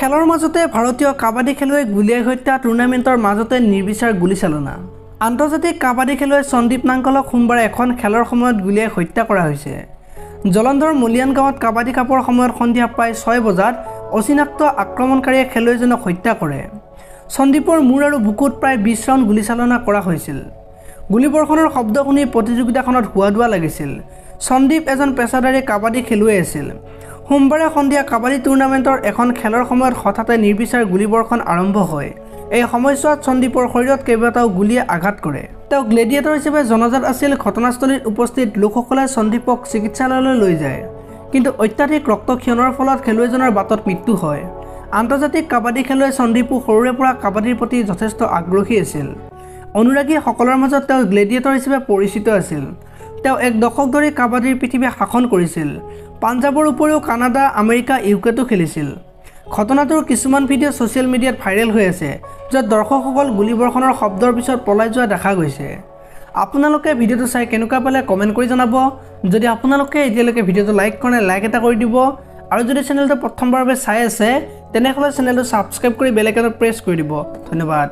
খেলৰ মাজতে ভাৰতীয় কাবাডী খেলুৱৈ গুলীয়াই হত্যা। টুৰ্ণামেণ্টৰ মাজতে নিৰ্বিচাৰ গুলীচালনা। আন্তৰ্জাতিক কাবাডী খেলুৱৈ সন্দীপ নাংগলক সোমবাৰে এখন খেলৰ সময়ত গুলীয়াই হত্যা কৰা হৈছে। জলন্ধৰ মলিয়ান গাঁৱত কাবাডী কাপৰ সময়ত সন্ধিয়া প্ৰায় 6 বজাত অচিনাক্ত আক্ৰমণকাৰীয়ে খেলুৱৈজনক হত্যা কৰে। সন্দীপৰ মূৰ আৰু বুকুত প্ৰায় 20 ৰাউণ্ড গুলীচালনা কৰা হৈছিল। গুলীবৰ্ষণৰ শব্দ শুনি প্ৰতিযোগিতাখনত হুৱাদুৱা লাগিছিল। সন্দীপ এজন পেছাদাৰী কাবাডী খেলুৱৈ আছিল। সোমবাৰে সন্ধিয়া কাবাডী টুৰ্ণামেণ্টৰ এখন খেলৰ সময়ত হঠাতে নিৰ্বিচাৰ গুলীবৰ্ষণ আৰম্ভ হয়। এই সময়ছোৱাত সন্দীপৰ শৰীৰত কেইবাটাও গুলীয়ে আঘাত কৰে। তেওঁ গ্লেডিয়েটৰ হিচাপে জনাজাত আছিল। ঘটনাস্থলীত উপস্থিত লোকসকলে সন্দীপক চিকিৎসালয়লৈ লৈ যায়, কিন্তু অত্যাধিক ৰক্তক্ষৰণৰ ফলত খেলুৱৈজনৰ বাটত মৃত্যু হয়। আন্তৰ্জাতিক কাবাডী খেলুৱৈ সন্দীপো সৰুৰে পৰা কাবাডীৰ প্ৰতি যথেষ্ট আগ্ৰহী আছিল। অনুৰাগীসকলৰ মাজত তেওঁ গ্লেডিয়েটৰ হিচাপে পৰিচিত আছিল। তেওঁ এক দশক ধৰি কাবাডীৰ পৃথিৱী শাসন কৰিছিল। পাঞ্জাৱৰ উপৰিও কানাডা, আমেৰিকা, ইউকেতো খেলিছিল। ঘটনাটোৰ কিছুমান ভিডিঅ' ছ'চিয়েল মিডিয়াত ভাইৰেল হৈ আছে, য'ত দৰ্শকসকল গুলীবৰ্ষণৰ শব্দৰ পিছত পলাই যোৱা দেখা গৈছে। আপোনালোকে ভিডিঅ'টো চাই কেনেকুৱা পালে কমেণ্ট কৰি জনাব। যদি আপোনালোকে এতিয়ালৈকে ভিডিঅ'টো লাইক কৰা নাই, লাইক এটা কৰি দিব আৰু যদি চেনেলটো প্ৰথমবাৰৰ বাবে চাই আছে, তেনেহ'লে চেনেলটো ছাবস্ক্ৰাইব কৰি বেল আইকনত প্ৰেছ কৰি দিব। ধন্যবাদ।